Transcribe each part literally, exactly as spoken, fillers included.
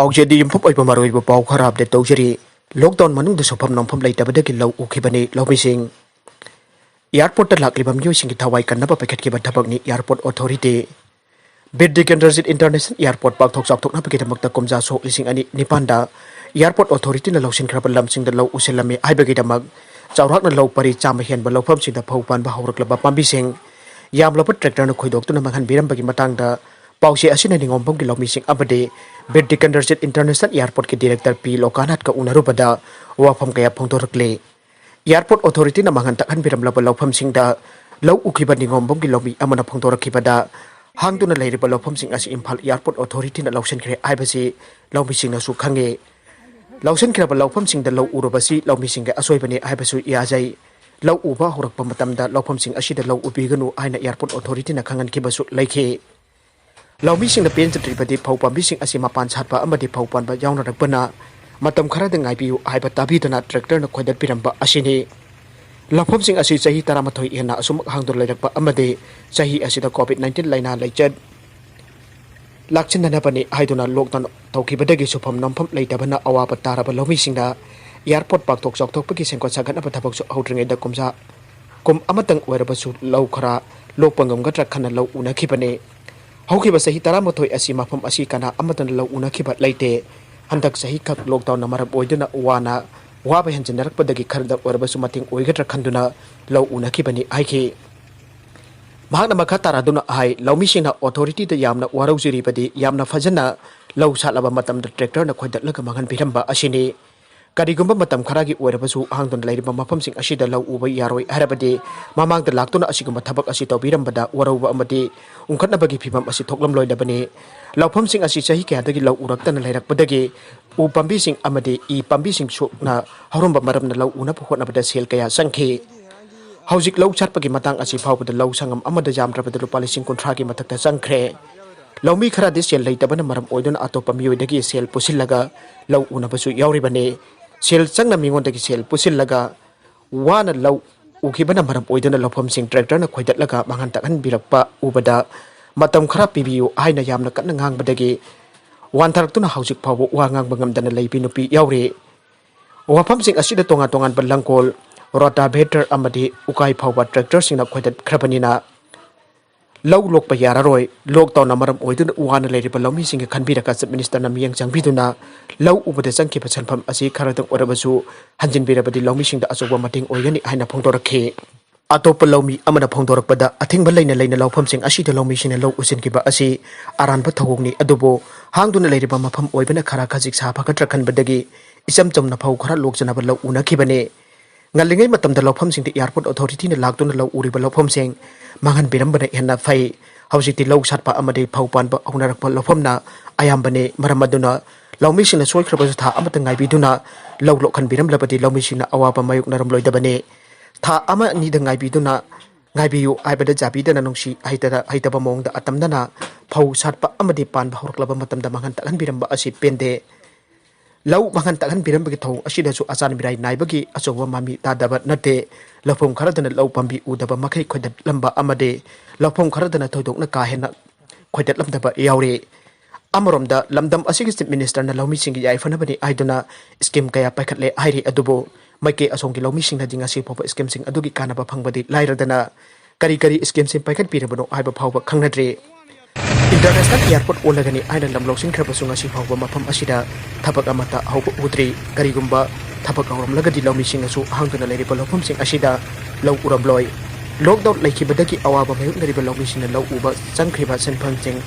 ꯄꯥꯎꯆꯦꯗꯤ ꯌꯨꯝꯐꯝ ꯑꯣꯏꯕ ꯃꯔꯨꯑꯣꯏꯕ ꯄꯥꯎ ꯈꯔ ꯑꯞꯗꯦꯠ ꯇꯧꯖꯔꯤ꯫ ꯂꯣꯛꯗꯥꯎꯟ ꯃꯅꯨꯡꯗ ꯁꯨꯐꯝ ꯅꯣꯝꯐꯝ ꯂꯩꯇꯕꯗꯒꯤ ꯂꯧ ꯎꯈꯤꯕꯅꯤ ꯂꯧꯃꯤꯁꯤꯡ꯫ ꯑꯦꯌꯥꯔꯄꯣꯔꯠꯇ ꯂꯥꯛꯂꯤꯕ ꯃꯤꯑꯣꯏꯁꯤꯡꯒꯤ ꯊꯋꯥꯏ ꯀꯟꯅꯕ ꯄꯥꯏꯈꯠꯈꯤꯕ ꯊꯕꯛꯅꯤ airport authority. Bir Tikendrajit international airport ꯄꯥꯛꯊꯣꯛ ꯆꯥꯎꯊꯣꯛꯅꯕꯒꯤꯗꯃꯛꯇ ꯀꯨꯝꯖꯥ ꯁꯣꯛ ꯂꯤꯁꯤꯡ ꯑꯅꯤ ꯅꯤꯄꯥꯟꯗ ꯑꯦꯌꯥꯔꯄꯣꯔꯠ ꯑꯣꯊꯣꯔꯤꯇꯤꯅ ꯂꯧꯁꯤꯟꯈ꯭ꯔꯕ ꯂꯝꯁꯤꯡꯗ ꯂꯧ ꯎꯁꯤꯜꯂꯝꯃꯤ ꯍꯥꯏꯕꯒꯤꯗꯃꯛ ꯆꯥꯎꯔꯥꯛꯅ ꯂꯧ ꯄꯔꯤ ꯆꯥꯝꯃ ꯍꯦꯟꯕ ꯂꯧꯐꯝꯁꯤꯡꯗ ꯐꯧ ꯄꯥꯟꯕ ꯍꯧꯔꯛꯂꯕ ꯄꯥꯝꯕꯤꯁꯤꯡ ꯌꯥꯝꯂꯕ ꯇ꯭ꯔꯦꯛꯇꯔꯅ ꯈꯣꯏꯗꯣꯛꯇꯨꯅ ꯃꯥꯡꯍꯟꯕꯤꯔꯝꯕꯒꯤ ꯃꯇꯥꯡꯗ ꯄꯥꯎꯆꯦ ꯑꯁꯤꯅ ꯅꯤꯉꯣꯝꯕꯝꯒꯤ ꯂꯧꯃꯤꯁꯤꯡ ꯑꯃꯗꯤ ꯕꯤꯔ ꯇꯤꯀꯦꯟꯗ꯭ꯔꯖꯤꯠ ꯏꯟꯇꯔꯅꯦꯁꯅꯦꯜ ꯑꯦꯌꯥꯔꯄꯣꯔꯠꯀꯤ ꯗꯤꯔꯦꯛꯇꯔ ꯄꯤ ꯂꯣꯀꯥꯅꯥꯊꯀ ꯎꯅꯔꯨꯕꯗ ꯋꯥꯐꯝ ꯀꯌꯥ ꯐꯣꯡꯗꯣꯔꯛꯂꯤ꯫ ꯑꯦꯌꯥꯔꯄꯣꯔꯠ ꯑꯣꯊꯣꯔꯤꯇꯤꯅ ꯃꯥꯡꯍꯟ ꯇꯥꯛꯍꯟꯕꯤꯔꯝꯂꯕ ꯂꯧꯐꯝꯁꯤꯡꯗ ꯂꯧ ꯎꯈꯤꯕ ꯅꯤꯉꯣꯝꯕꯝꯒꯤ ꯂꯧꯃꯤ ꯑꯃꯅ ꯐꯣꯡꯗꯣꯔꯛꯈꯤꯕꯗ, ꯍꯥꯡꯗꯨꯅ ꯂꯩꯔꯤꯕ ꯂꯧꯐꯝꯁꯤꯡ ꯑꯁꯤ ꯏꯝꯐꯥꯜ ꯑꯦꯌꯥꯔꯄꯣꯔꯠ ꯑꯣꯊꯣꯔꯤꯇꯤꯅ ꯂꯧꯁꯤꯟꯈ꯭ꯔꯦ ꯍꯥꯏꯕꯁꯤ ꯂꯧꯃꯤꯁꯤꯡꯅꯁꯨ ꯈꯪꯉꯤ꯫ ꯂꯧꯁꯤꯟꯈ꯭ꯔꯕ ꯂꯧꯐꯝꯁꯤꯡꯗ ꯂꯧ ꯎꯔꯕꯁꯤ ꯂꯧꯃꯤꯁꯤꯡꯒꯤ ꯑꯁꯣꯏꯕꯅꯤ ꯍꯥꯏꯕꯁꯨ ꯌꯥꯖꯩ꯫ ꯂꯧ ꯎꯕ ꯍꯧꯔꯛꯄ ꯃꯇꯝꯗ ꯂꯧꯐꯝꯁꯤꯡ ꯑꯁꯤꯗ ꯂꯧ ꯎꯕꯤꯒꯅꯨ ꯍꯥꯏꯅ ꯑꯦꯌꯥꯔꯄꯣꯔꯠ ꯑꯣꯊꯣꯔꯤꯇꯤꯅ ꯈꯪꯍꯟꯈꯤꯕꯁꯨ ꯂꯩꯈꯤ꯫ ꯂꯧꯃꯤꯁꯤꯡꯅ ꯄꯦꯟꯖꯗ꯭ꯔꯤꯕꯗꯤ ꯐꯧ ꯄꯥꯝꯕꯤꯁꯤꯡ ꯑꯁꯤ ꯃꯄꯥꯟ ꯁꯥꯠꯄ ꯑꯃꯗꯤ ꯐꯧ ꯄꯥꯟꯕ ꯌꯥꯎꯅꯔꯛꯄꯅ ꯃꯇꯝ ꯈꯔꯗ ꯉꯥꯏꯕꯤꯌꯨ ꯍꯥꯏꯕ ꯇꯥꯕꯤꯗꯅ ꯇ꯭ꯔꯦꯛꯇꯔꯅ ꯈꯣꯏꯗꯠꯄꯤꯔꯝꯕ ꯑꯁꯤꯅꯤ꯫ ꯂꯧꯐꯝꯁꯤꯡ ꯑꯁꯤ ꯆꯍꯤ ꯇꯔꯥꯃꯥꯊꯣꯏ ꯍꯦꯟꯅ ꯑꯁꯨꯝꯃꯛ ꯍꯥꯡꯗꯨꯅ ꯂꯩꯔꯛꯄ ꯑꯃꯗꯤ ꯆꯍꯤ ꯑꯁꯤꯗ ꯀꯣꯚꯤꯗ ꯅꯥꯏꯟꯇꯤꯟ ꯂꯥꯏꯅꯥ ꯂꯩꯆꯠ ꯂꯥꯛꯁꯤꯟꯅꯅꯕꯅꯤ ꯍꯥꯏꯗꯨꯅ ꯂꯣꯛꯗꯥꯎꯟ ꯇꯧꯈꯤꯕꯗꯒꯤ ꯁꯨꯐꯝ ꯅꯣꯝꯐꯝ ꯂꯩꯇꯕꯅ ꯑꯋꯥꯕ ꯇꯥꯔꯕ ꯂꯧꯃꯤꯁꯤꯡꯅ ꯑꯦꯌꯥꯔꯄꯣꯔꯠ ꯄꯥꯛꯊꯣꯛ ꯆꯥꯎꯊꯣꯛꯄꯒꯤ ꯁꯦꯝꯒꯠ ꯁꯥꯒꯠꯅꯕ ꯊꯕꯛꯁꯨ ꯍꯧꯗ꯭ꯔꯤꯉꯩꯗ ꯀꯨꯝꯖꯥ ꯀꯨꯝ ꯑꯃꯇꯪ ꯑꯣꯏꯔꯕꯁꯨ ꯂꯧ ꯈꯔ ꯂꯣꯛꯄ ꯉꯝꯒꯗ꯭ꯔꯥ ꯈꯟꯅ ꯂꯧ ꯎꯅꯈꯤꯕꯅꯤ꯫ ꯍꯧꯈꯤꯕ ꯆꯍꯤ ꯇꯔꯥꯃꯥꯊꯣꯏ ꯑꯁꯤ ꯃꯐꯝ ꯑꯁꯤ ꯀꯅꯥ ꯑꯃꯠꯇꯅ ꯂꯧ ꯎꯅꯈꯤꯕ ꯂꯩꯇꯦ꯫ ꯍꯟꯗꯛ ꯆꯍꯤꯈꯛ ꯂꯣꯛꯗꯥꯎꯟꯅ ꯃꯔꯝ ꯑꯣꯏꯗꯨꯅ ꯋꯥꯅ ꯋꯥꯕ ꯍꯦꯟꯖꯤꯟꯅꯔꯛꯄꯗꯒꯤ ꯈꯔꯗ ꯑꯣꯏꯔꯕꯁꯨ ꯃꯇꯦꯡ ꯑꯣꯏꯒꯗ꯭ꯔꯥ ꯈꯟꯗꯨꯅ ꯂꯧ ꯎꯅꯈꯤꯕꯅꯤ ꯍꯥꯏꯈꯤ꯫ ꯃꯍꯥꯛꯅ ꯃꯈꯥ ꯇꯥꯔꯗꯨꯅ ꯍꯥꯏ, ꯂꯧꯃꯤꯁꯤꯡꯅ ꯑꯣꯊꯣꯔꯤꯇꯤꯗ ꯌꯥꯝꯅ ꯋꯥꯔꯧꯖꯔꯤꯕꯗꯤ ꯌꯥꯝꯅ ꯐꯖꯅ ꯂꯧ ꯁꯥꯠꯂꯕ ꯃꯇꯝꯗ ꯇ꯭ꯔꯦꯛꯇꯔꯅ ꯈꯣꯏꯗꯠꯂꯒ ꯃꯥꯡꯍꯟꯕꯤꯔꯝꯕ ꯑꯁꯤꯅꯤ꯫ ꯀꯔꯤꯒꯨꯝꯕ ꯃꯇꯝ ꯈꯔꯒꯤ ꯑꯣꯏꯔꯕꯁꯨ ꯍꯥꯡꯗꯨꯅ ꯂꯩꯔꯤꯕ ꯃꯐꯝꯁꯤꯡ ꯑꯁꯤꯗ ꯂꯧ ꯎꯕ ꯌꯥꯔꯣꯏ ꯍꯥꯏꯔꯕꯗꯤ ꯃꯃꯥꯡꯗ ꯂꯥꯛꯇꯨꯅ ꯑꯁꯤꯒꯨꯝꯕ ꯊꯕꯛ ꯑꯁꯤ ꯇꯧꯕꯤꯔꯝꯕꯗ ꯋꯥꯔꯧꯕ ꯑꯃꯗꯤ ꯎꯪꯈꯠꯅꯕꯒꯤ ꯐꯤꯕꯝ ꯑꯁꯤ ꯊꯣꯛꯂꯝꯂꯣꯏꯗꯕꯅꯤ꯫ ꯂꯧꯐꯝꯁꯤꯡ ꯑꯁꯤ ꯆꯍꯤ ꯀꯌꯥꯗꯒꯤ ꯂꯧ ꯎꯔꯛꯇꯅ ꯂꯩꯔꯛꯄꯗꯒꯤ ꯎ ꯄꯥꯝꯕꯤꯁꯤꯡ ꯑꯃꯗꯤ ꯏ ꯄꯥꯝꯕꯤꯁꯤꯡ ꯁꯣꯛꯅ ꯍꯧꯔꯝꯕ ꯃꯔꯝꯅ ꯂꯧ ꯎꯅꯕ ꯍꯣꯠꯅꯕꯗ ꯁꯦꯜ ꯀꯌꯥ ꯆꯪꯈꯤ꯫ ꯍꯧꯖꯤꯛ ꯂꯧ ꯁꯥꯠꯄꯒꯤ ꯃꯇꯥꯡ ꯑꯁꯤ ꯐꯥꯎꯕꯗ ꯂꯧ ꯁꯪꯉꯝ ꯑꯃꯗ ꯌꯥꯝꯗ꯭ꯔꯕꯗ ꯂꯨꯄꯥ ꯂꯤꯁꯤꯡ ꯀꯨꯟꯊ꯭ꯔꯥꯒꯤ ꯃꯊꯛꯇ ꯆꯪꯈ꯭ꯔꯦ꯫ ꯂꯧꯃꯤ ꯈꯔꯗꯤ ꯁꯦꯜ ꯂꯩꯇꯕꯅ ꯃꯔꯝ ꯑꯣꯏꯗꯨꯅ ꯑꯇꯣꯞꯄ ꯃꯤꯑꯣꯏꯗꯒꯤ ꯁꯦꯜ ꯄꯨꯁꯤꯜꯂꯒ ꯂꯧ ꯎꯅꯕꯁꯨ ꯌꯥꯎꯔꯤꯕꯅꯤ꯫ ꯁꯦꯜ ꯆꯪꯅ ꯃꯤꯉꯣꯟꯗꯒꯤ ꯁꯦꯜ ꯄꯨꯁꯤꯜꯂꯒ ꯋꯥꯅ ꯂꯧ ꯎꯈꯤꯕꯅ ꯃꯔꯝ ꯑꯣꯏꯗꯨꯅ ꯂꯧꯐꯝꯁꯤꯡ ꯇ꯭ꯔꯦꯛꯇꯔꯅ ꯈꯣꯏꯗꯠꯂꯒ ꯃꯥꯡꯍꯟ ꯇꯥꯛꯍꯟꯕꯤꯔꯛꯄ ꯎꯕꯗ ꯃꯇꯝ ꯈꯔ ꯄꯤꯕꯤꯌꯨ ꯍꯥꯏꯅ ꯌꯥꯝꯅ ꯀꯟꯅ ꯉꯥꯡꯕꯗꯒꯤ ꯋꯥꯟꯊꯔꯛꯇꯨꯅ ꯍꯧꯖꯤꯛ ꯐꯥꯎꯕ ꯋꯥ ꯉꯥꯡꯕ ꯉꯝꯗꯅ ꯂꯩꯕꯤ ꯅꯨꯄꯤ ꯌꯥꯎꯔꯤ꯫ ꯋꯥꯐꯝꯁꯤꯡ ꯑꯁꯤꯗ ꯇꯣꯉꯥꯟ ꯇꯣꯉꯥꯟꯕ ꯂꯪꯀꯣꯜ, ꯔꯣꯇꯥꯚꯦꯇꯔ ꯑꯃꯗꯤ ꯎꯀꯥꯏ ꯐꯥꯎꯕ ꯇ꯭ꯔꯦꯛꯇꯔꯁꯤꯡꯅ ꯈꯣꯏꯗꯠꯈ꯭ꯔꯕꯅꯤꯅ ꯂꯧ ꯂꯣꯛꯄ ꯌꯥꯔꯔꯣꯏ꯫ ꯂꯣꯛꯗꯥꯎꯟꯅ ꯃꯔꯝ ꯑꯣꯏꯗꯨꯅ ꯋꯥꯅ ꯂꯩꯔꯤꯕ ꯂꯧꯃꯤꯁꯤꯡꯒꯤ ꯈꯟꯕꯤꯔꯒ ꯆꯤꯐ ꯃꯤꯅꯤꯁꯇꯔꯅ ꯃꯤꯠꯌꯦꯡ ꯆꯪꯕꯤꯗꯨꯅ ꯂꯧ ꯎꯕꯗ ꯆꯪꯈꯤꯕ ꯁꯦꯟꯐꯝ ꯑꯁꯤ ꯈꯔꯗꯪ ꯑꯣꯏꯔꯕꯁꯨ ꯍꯟꯖꯤꯟꯕꯤꯔꯕꯗꯤ ꯂꯧꯃꯤꯁꯤꯡꯗ ꯑꯆꯧꯕ ꯃꯇꯦꯡ ꯑꯣꯏꯒꯅꯤ ꯍꯥꯏꯅ ꯐꯣꯡꯗꯣꯔꯛꯈꯤ꯫ ꯑꯇꯣꯞꯄ ꯂꯧꯃꯤ ꯑꯃꯅ ꯐꯣꯡꯗꯣꯔꯛꯄꯗ, ꯑꯊꯤꯡꯕ ꯂꯩꯅ ꯂꯩꯅ ꯂꯧꯐꯝꯁꯤꯡ ꯑꯁꯤꯗ ꯂꯧꯃꯤꯁꯤꯡꯅ ꯂꯧ ꯎꯁꯤꯟꯈꯤꯕ ꯑꯁꯤ ꯑꯔꯥꯟꯕ ꯊꯧꯑꯣꯡꯅꯤ, ꯑꯗꯨꯕꯨ ꯍꯥꯡꯗꯨꯅ ꯂꯩꯔꯤꯕ ꯃꯐꯝ ꯑꯣꯏꯕꯅ ꯈꯔ ꯈꯖꯤꯛ ꯁꯥ ꯐꯒꯠꯇ꯭ꯔꯥ ꯈꯟꯕꯗꯒꯤ ꯏꯆꯝ ꯆꯝꯅ ꯐꯧ ꯈꯔ ꯂꯣꯛꯆꯅꯕ ꯂꯧ ꯎꯅꯈꯤꯕꯅꯤ꯫ ꯉꯜꯂꯤꯉꯩ ꯃꯇꯝꯗ ꯂꯧꯐꯝꯁꯤꯡꯗ ꯑꯦꯌꯥꯔꯄꯣꯔꯠ ꯑꯣꯊꯣꯔꯤꯇꯤꯅ ꯂꯥꯛꯇꯨꯅ ꯂꯧ ꯎꯔꯤꯕ ꯂꯧꯐꯝꯁꯤꯡ ꯃꯥꯡꯍꯟꯕꯤꯔꯝꯕꯅ ꯍꯦꯟꯅ ꯐꯩ꯫ ꯍꯧꯖꯤꯛꯇꯤ ꯂꯧ ꯁꯥꯠꯄ ꯑꯃꯗꯤ ꯐꯧ ꯄꯥꯟꯕ ꯍꯧꯅꯔꯛꯄ ꯂꯧꯐꯝꯅ ꯑꯌꯥꯝꯕꯅꯤ꯫ ꯃꯔꯝ ꯑꯗꯨꯅ ꯂꯧꯃꯤꯁꯤꯡꯅ ꯁꯣꯏꯈ꯭ꯔꯕꯁꯨ ꯊꯥ ꯑꯃꯇ ꯉꯥꯏꯕꯤꯗꯨꯅ ꯂꯧ ꯂꯣꯛꯍꯟꯕꯤꯔꯝꯂꯕꯗꯤ ꯂꯧꯃꯤꯁꯤꯡꯅ ꯑꯋꯥꯕ ꯃꯥꯌꯣꯛꯅꯔꯝꯂꯣꯏꯗꯕꯅꯤ꯫ ꯊꯥ ꯑꯃ ꯑꯅꯤꯗ ꯉꯥꯏꯕꯤꯗꯨꯅ, ꯉꯥꯏꯕꯤꯌꯨ ꯍꯥꯏꯕꯗ ꯌꯥꯕꯤꯗꯅ ꯅꯨꯡꯁꯤ ꯍꯩꯇꯗ-, ꯍꯩꯇꯕ ꯃꯑꯣꯡꯗ ꯑꯇꯝꯅꯅ ꯐꯧ ꯁꯥꯠꯄ ꯑꯃꯗꯤ ꯄꯥꯟꯕ ꯍꯧꯔꯛꯂꯕ ꯃꯇꯝꯗ ꯃꯥꯡꯍꯟ ꯇꯥꯛꯍꯟꯕꯤꯔꯝꯕ ꯑꯁꯤ ꯄꯦꯟꯗꯦ꯫ ꯂꯧ ꯃꯥꯡꯍꯟ ꯇꯥꯛꯍꯟꯕꯤꯔꯝꯕꯒꯤ ꯊꯧꯑꯣꯡ ꯑꯁꯤꯗꯁꯨ ꯑꯆꯥꯟ ꯃꯤꯔꯥꯏ ꯅꯥꯏꯕꯒꯤ ꯑꯆꯧꯕ ꯃꯃꯤ ꯇꯥꯗꯕ ꯅꯠꯇꯦ꯫ ꯂꯧꯐꯝ ꯈꯔꯗꯅ ꯂꯧ ꯄꯥꯝꯕꯤ ꯎꯗꯕ ꯃꯈꯩ ꯈꯣꯏꯗꯠꯂꯝꯕ ꯑꯃꯗꯤ ꯂꯧꯐꯝ ꯈꯔꯗꯅ ꯊꯣꯏꯗꯣꯛꯅ ꯀꯥ ꯍꯦꯟꯅ ꯈꯣꯏꯗꯠꯂꯝꯗꯕ ꯌꯥꯎꯔꯤ꯫ ꯑꯃꯔꯣꯝꯗ ꯂꯝꯗꯝ ꯑꯁꯤꯒꯤ ꯆꯤꯐ ꯃꯤꯅꯤꯁꯇꯔꯅ ꯂꯧꯃꯤꯁꯤꯡꯒꯤ ꯌꯥꯏꯐꯅꯕꯅꯤ ꯍꯥꯏꯗꯨꯅ ꯁ꯭ꯀꯤꯝ ꯀꯌꯥ ꯄꯥꯏꯈꯠꯂꯦ ꯍꯥꯏꯔꯤ, ꯑꯗꯨꯕꯨ ꯃꯥꯏꯀꯩ ꯑꯁꯣꯝꯒꯤ ꯂꯧꯃꯤꯁꯤꯡꯅꯗꯤ ꯉꯁꯤ ꯐꯥꯎꯕ ꯁ꯭ꯀꯤꯝꯁꯤꯡ ꯑꯗꯨꯒꯤ ꯀꯥꯟꯅꯕ ꯐꯪꯕꯗꯤ ꯂꯥꯏꯔꯗꯅ ꯀꯔꯤ ꯀꯔꯤ ꯁ꯭ꯀꯤꯝꯁꯤꯡ ꯄꯥꯏꯈꯠꯄꯤꯔꯕꯅꯣ ꯍꯥꯏꯕ ꯐꯥꯎꯕ ꯈꯪꯅꯗ꯭ꯔꯤ꯫ ꯏꯟꯇꯔꯅꯦꯁꯅꯦꯜ ꯑꯦꯌꯥꯔꯄꯣꯔꯠ ꯑꯣꯜꯂꯒꯅꯤ ꯍꯥꯏꯅ ꯂꯝ ꯂꯧꯁꯤꯟꯈ꯭ꯔꯕꯁꯨ ꯉꯁꯤ ꯐꯥꯎꯕ ꯃꯐꯝ ꯑꯁꯤꯗ ꯊꯕꯛ ꯑꯃꯠꯇ ꯍꯧꯕ ꯎꯗ꯭ꯔꯤ꯫ ꯀꯔꯤꯒꯨꯝꯕ ꯊꯕꯛ ꯍꯧꯔꯝꯂꯒꯗꯤ ꯂꯧꯃꯤꯁꯤꯡꯅꯁꯨ ꯍꯥꯡꯗꯨꯅ ꯂꯩꯔꯤꯕ ꯂꯧꯐꯝꯁꯤꯡ ꯑꯁꯤꯗ ꯂꯧ ꯎꯔꯝꯂꯣꯏ꯫ ꯂꯣꯛꯗꯥꯎꯟ ꯂꯩꯈꯤꯕꯗꯒꯤ ꯑꯋꯥꯕ ꯃꯥꯌꯣꯛꯅꯔꯤꯕ ꯂꯧꯃꯤꯁꯤꯡꯅ ꯂꯧ ꯎꯕ ꯆꯪꯈ꯭ꯔꯤꯕ ꯁꯦꯟꯐꯝꯁꯤꯡ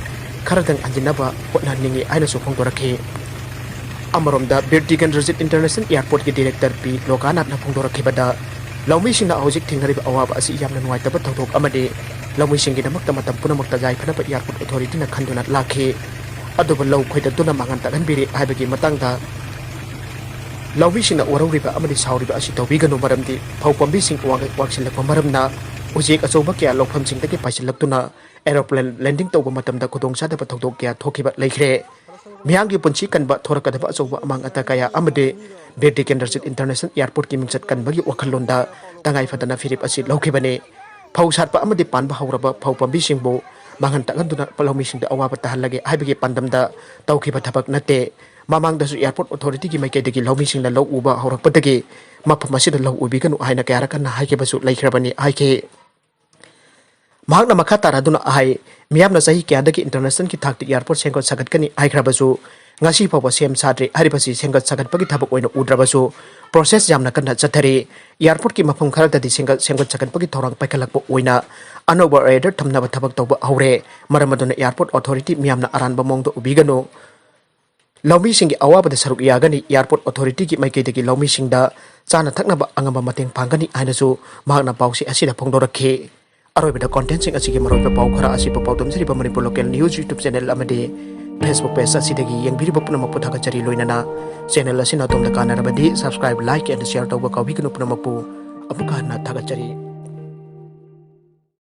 ꯈꯔꯗꯪ ꯍꯟꯖꯤꯟꯅꯕ ꯍꯣꯠꯅꯍꯟꯅꯤꯡꯏ ꯍꯥꯏꯅꯁꯨ ꯐꯣꯡꯗꯣꯔꯛꯈꯤ꯫ ꯑꯃꯔꯣꯝꯗ ꯕꯤꯔ ꯇꯤꯀꯦꯟꯗ꯭ꯔꯖꯤꯠ ꯏꯟꯇꯔꯅꯦꯁꯅꯦꯜ ꯑꯦꯌꯥꯔꯄꯣꯔꯠꯀꯤ ꯗꯤꯔꯦꯛꯇꯔ ꯄꯤ ꯂꯣꯀꯥꯅꯥꯊꯅ ꯐꯣꯡꯗꯣꯔꯛꯈꯤꯕꯗ, ꯂꯧꯃꯤꯁꯤꯡꯅ ꯍꯧꯖꯤꯛ ꯊꯦꯡꯅꯔꯤꯕ ꯑꯋꯥꯕ ꯑꯁꯤ ꯌꯥꯝꯅ ꯅꯨꯡꯉꯥꯏꯇꯕ ꯊꯧꯗꯣꯛ ꯑꯃꯅꯤ꯫ ꯂꯧꯃꯤꯁꯤꯡꯒꯤꯗꯃꯛꯇ ꯃꯇꯝ ꯄꯨꯝꯅꯃꯛꯇ ꯌꯥꯏꯐꯅꯕ ꯑꯦꯌꯥꯔꯄꯣꯔꯠ ꯑꯣꯊꯣꯔꯤꯇꯤꯅ ꯈꯟꯗꯨꯅ ꯂꯥꯛꯈꯤ꯫ ꯑꯗꯨꯕꯨ ꯂꯧ ꯈꯣꯏꯗꯠꯇꯨꯅ ꯃꯥꯡꯍꯟ ꯇꯥꯛꯍꯟꯕꯤꯔꯦ ꯍꯥꯏꯕꯒꯤ ꯃꯇꯥꯡꯗ ꯂꯧꯃꯤꯁꯤꯡꯅ ꯋꯥꯔꯧꯔꯤꯕ ꯑꯃꯗꯤ ꯁꯥꯎꯔꯤꯕ ꯑꯁꯤ ꯇꯧꯕꯤꯒꯅꯨ, ꯃꯔꯝꯗꯤ ꯐꯧ ꯄꯥꯝꯕꯤꯁꯤꯡ ꯋꯥꯡ-, ꯋꯥꯡꯁꯤꯜꯂꯛꯄ ꯃꯔꯝꯅ ꯎꯆꯦꯛ ꯑꯆꯧꯕ ꯀꯌꯥ ꯂꯧꯐꯝꯁꯤꯡꯗꯒꯤ ꯄꯥꯏꯁꯤꯜꯂꯛꯇꯨꯅ ꯑꯦꯔꯣꯄ꯭ꯂꯦꯟ ꯂꯦꯟꯗꯤꯡ ꯇꯧꯕ ꯃꯇꯝꯗ ꯈꯨꯗꯣꯡꯆꯥꯗꯕ ꯊꯧꯗꯣꯛ ꯀꯌꯥ ꯊꯣꯛꯈꯤꯕ ꯂꯩꯈ꯭ꯔꯦ꯫ ꯃꯤꯌꯥꯝꯒꯤ ꯄꯨꯟꯁꯤ ꯀꯟꯕ ꯊꯣꯔꯛꯀꯗꯕ ꯑꯆꯧꯕ ꯑꯃꯥꯡ ꯑꯇꯥ ꯀꯌꯥ ꯑꯃꯗꯤ ꯕꯤꯔ ꯇꯤꯀꯦꯟꯗ꯭ꯔꯖꯤꯠ ꯏꯟꯇꯔꯅꯦꯁꯅꯦꯜ ꯑꯦꯌꯥꯔꯄꯣꯔꯠꯀꯤ ꯃꯤꯡꯆꯠ ꯀꯟꯕꯒꯤ ꯋꯥꯈꯜꯂꯣꯟꯗ ꯇꯉꯥꯏ ꯐꯗꯅ ꯐꯤꯔꯦꯞ ꯑꯁꯤ ꯂꯧꯈꯤꯕꯅꯤ꯫ ꯐꯧ ꯁꯥꯠꯄ ꯑꯃꯗꯤ ꯄꯥꯟꯕ ꯍꯧꯔꯕ ꯐꯧ ꯄꯥꯝꯕꯤꯁꯤꯡꯕꯨ ꯃꯥꯡꯍꯟ ꯇꯥꯛꯍꯟꯗꯨꯅ ꯂꯧꯃꯤꯁꯤꯡꯗ ꯑꯋꯥꯕ ꯇꯥꯍꯜꯂꯒꯦ ꯍꯥꯏꯕꯒꯤ ꯄꯥꯟꯗꯝꯗ ꯇꯧꯈꯤꯕ ꯊꯕꯛ ꯅꯠꯇꯦ꯫ ꯃꯃꯥꯡꯗꯁꯨ ꯑꯦꯌꯥꯔꯄꯣꯔꯠ ꯑꯣꯊꯣꯔꯤꯇꯤꯒꯤ ꯃꯥꯏꯀꯩꯗꯒꯤ ꯂꯧꯃꯤꯁꯤꯡꯅ ꯂꯧ ꯎꯕ ꯍꯧꯔꯛꯄꯗꯒꯤ ꯃꯐꯝ ꯑꯁꯤꯗ ꯂꯧ ꯎꯕꯤꯒꯅꯨ ꯍꯥꯏꯅ ꯀꯌꯥꯔꯛ ꯍꯟꯅ ꯍꯥꯏꯈꯤꯕꯁꯨ ꯂꯩꯈ꯭ꯔꯕꯅꯤ ꯍꯥꯏꯈꯤ꯫ ꯃꯍꯥꯛꯅ ꯃꯈꯥ ꯇꯥꯔꯗꯨꯅ ꯍꯥꯏ, ꯃꯤꯌꯥꯝꯅ ꯆꯍꯤ ꯀꯌꯥꯗꯒꯤ ꯏꯟꯇꯔꯅꯦꯁꯅꯦꯜꯒꯤ ꯊꯥꯛꯇ ꯑꯦꯌꯥꯔꯄꯣꯔꯠ ꯁꯦꯝꯒꯠ ꯁꯥꯒꯠꯀꯅꯤ ꯍꯥꯏꯈ꯭ꯔꯕꯁꯨ ꯉꯁꯤ ꯐꯥꯎꯕ ꯁꯦꯝ ꯁꯥꯗ꯭ꯔꯤ꯫ ꯍꯥꯏꯔꯤꯕꯁꯤ ꯁꯦꯝꯒꯠ ꯁꯥꯒꯠꯄꯒꯤ ꯊꯕꯛ ꯑꯣꯏꯅ ꯎꯗ꯭ꯔꯕꯁꯨ ꯄ꯭ꯔꯣꯁꯦꯁ ꯌꯥꯝꯅ ꯀꯟꯅ ꯆꯠꯊꯔꯤ꯫ ꯑꯦꯌꯥꯔꯄꯣꯔꯠꯀꯤ ꯃꯐꯝ ꯈꯔꯗꯗꯤ ꯁꯦꯝꯒꯠ ꯁꯦꯝꯒꯠ ꯁꯥꯒꯠꯄꯒꯤ ꯊꯧꯔꯥꯡ ꯄꯥꯏꯈꯠꯂꯛꯄ ꯑꯣꯏꯅ ꯑꯅꯧꯕ ꯔꯦꯗꯔ ꯊꯝꯅꯕ ꯊꯕꯛ ꯇꯧꯕ ꯍꯧꯔꯦ꯫ ꯃꯔꯝ ꯑꯗꯨꯅ ꯑꯦꯌꯥꯔꯄꯣꯔꯠ ꯑꯣꯊꯣꯔꯤꯇꯤ ꯃꯤꯌꯥꯝꯅ ꯑꯔꯥꯟꯕ ꯃꯑꯣꯡꯗ ꯎꯕꯤꯒꯅꯨ꯫ ꯂꯧꯃꯤꯁꯤꯡꯒꯤ ꯑꯋꯥꯕꯗ ꯁꯔꯨꯛ ꯌꯥꯒꯅꯤ꯫ ꯑꯦꯌꯥꯔꯄꯣꯔꯠ ꯑꯣꯊꯣꯔꯤꯇꯤꯒꯤ ꯃꯥꯏꯀꯩꯗꯒꯤ ꯂꯧꯃꯤꯁꯤꯡꯗ ꯆꯥꯅ ꯊꯛꯅꯕ ꯑꯉꯝꯕ ꯃꯇꯦꯡ ꯄꯥꯡꯒꯅꯤ ꯍꯥꯏꯅꯁꯨ ꯃꯍꯥꯛꯅ ꯄꯥꯎꯆꯦ ꯑꯁꯤꯗ ꯐꯣꯡꯗꯣꯔꯛꯈꯤ꯫ ꯑꯔꯣꯏꯕꯗ ꯀꯣꯟꯇꯦꯟꯁꯤꯡ ꯑꯁꯤꯒꯤ ꯃꯔꯨꯑꯣꯏꯕ ꯄꯥꯎ ꯈꯔ ꯑꯁꯤꯕꯨ ꯄꯥꯎꯗꯝꯖꯔꯤꯕ Manipur local news YouTube channel ꯑꯃꯗꯤ ꯐꯦꯁꯕꯨꯛ ꯄꯦꯖ ꯑꯁꯤꯗꯒꯤ ꯌꯦꯡꯕꯤꯔꯤꯕ ꯄꯨꯝꯅꯃꯛꯄꯨ ꯊꯥꯒꯠꯆꯔꯤ꯫ ꯂꯣꯏꯅꯅ ꯆꯦꯅꯦꯜ ꯑꯁꯤꯅ ꯑꯗꯣꯝꯗ ꯀꯥꯟꯅꯔꯕꯗꯤ subscribe, like and share ꯇꯧꯕ ꯀꯥꯎꯕꯤꯒꯅꯨ꯫ ꯄꯨꯝꯅꯃꯛꯄꯨ ꯑꯃꯨꯛꯀ ꯍꯟꯅ ꯊꯥꯒꯠꯆꯔꯤ꯫